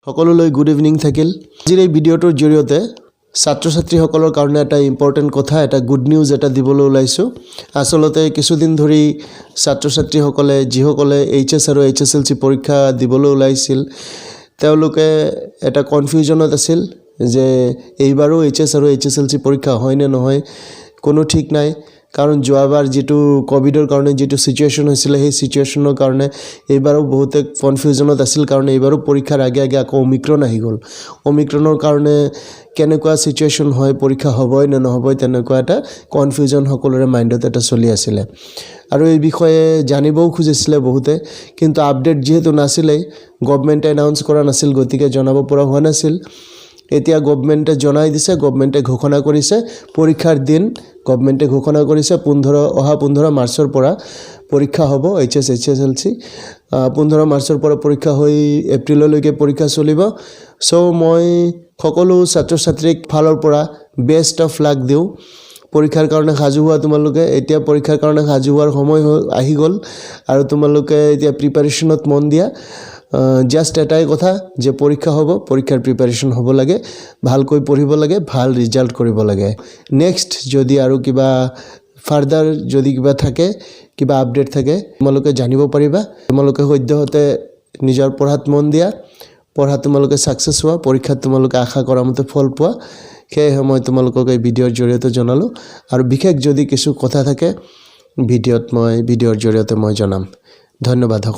সকলোলৈ good evening থাকিল। আজিৰ এই ভিডিঅ'টোৰ জৰিয়তে ছাত্ৰ ছাত্ৰীসকলৰ কাৰণে এটা ইম্পৰ্টেণ্ট কথা, এটা গুড নিউজ এটা দিবলৈ ওলাইছোঁ। আচলতে কিছুদিন ধৰি ছাত্ৰ ছাত্ৰীসকলে, যিসকলে এইচ এছ আৰু এইচএছএলচি পৰীক্ষা দিবলৈ ওলাইছিল, তেওঁলোকে এটা কনফিউজনত আছিল যে এইবাৰো এইচএছ আৰু এইচএছএলচি পৰীক্ষা হয় নে নহয় কোনো ঠিক নাই। কাৰণ যোৱাবাৰ যিটো ক'ভিডৰ কাৰণে যিটো ছিটুৱেশ্যন হৈছিলে, সেই ছিটুৱেশ্যনৰ কাৰণে এইবাৰো বহুতে কনফিউজনত আছিল। কাৰণ এইবাৰো পৰীক্ষাৰ আগে আগে আকৌ অমিক্ৰণ আহি গ'ল। অমিক্ৰণৰ কাৰণে কেনেকুৱা ছিটুৱেশ্যন হয়, পৰীক্ষা হ'বই নে নহ'বই, তেনেকুৱা এটা কনফিউজন সকলোৰে মাইণ্ডত এটা চলি আছিলে। আৰু এই বিষয়ে জানিবও খুজিছিলে বহুতে, কিন্তু আপডেট যিহেতু নাছিলেই, গভমেণ্টে এনাউন্স কৰা নাছিল, গতিকে জনাব পৰা হোৱা নাছিল। এতিয়া গভমেণ্টে জনাই দিছে, গভমেণ্টে ঘোষণা কৰিছে, পৰীক্ষাৰ দিন গভমেণ্টে ঘোষণা কৰিছে। অহা 15 মাৰ্চৰ পৰা পৰীক্ষা হ'ব এইচএছ, এইচএছএলচি। 15 মাৰ্চৰ পৰা পৰীক্ষা হৈ এপ্ৰিললৈকে পৰীক্ষা চলিব। চ' মই সকলো ছাত্ৰ ছাত্ৰীক ফালৰ পৰা বেষ্ট অফ লাক দিওঁ। পৰীক্ষাৰ কাৰণে সাজু হোৱা তোমালোকে। এতিয়া পৰীক্ষাৰ কাৰণে সাজু হোৱাৰ সময় হৈ আহি গ'ল আৰু তোমালোকে এতিয়া প্ৰিপাৰেশ্যনত মন দিয়া। জাষ্ট এটাই কথা যে পৰীক্ষা হ'ব, পৰীক্ষাৰ প্ৰিপাৰেশ্যন হ'ব লাগে, ভালকৈ পঢ়িব লাগে, ভাল ৰিজাল্ট কৰিব লাগে। নেক্সট যদি আৰু কিবা ফাৰ্ডাৰ যদি কিবা থাকে, কিবা আপডেট থাকে, তোমালোকে জানিব পাৰিবা। তোমালোকে সদ্যহতে নিজৰ পঢ়াত মন দিয়া। পঢ়াত তোমালোকে ছাকচেছ হোৱা, পৰীক্ষাত তোমালোকে আশা কৰা মতে ফল পোৱা, সেয়েহে মই তোমালোকক এই ভিডিঅ'ৰ জৰিয়তে জনালোঁ। আৰু বিশেষ যদি কিছু কথা থাকে, ভিডিঅ'ৰ জৰিয়তে মই জনাম। ধন্যবাদ সকলো।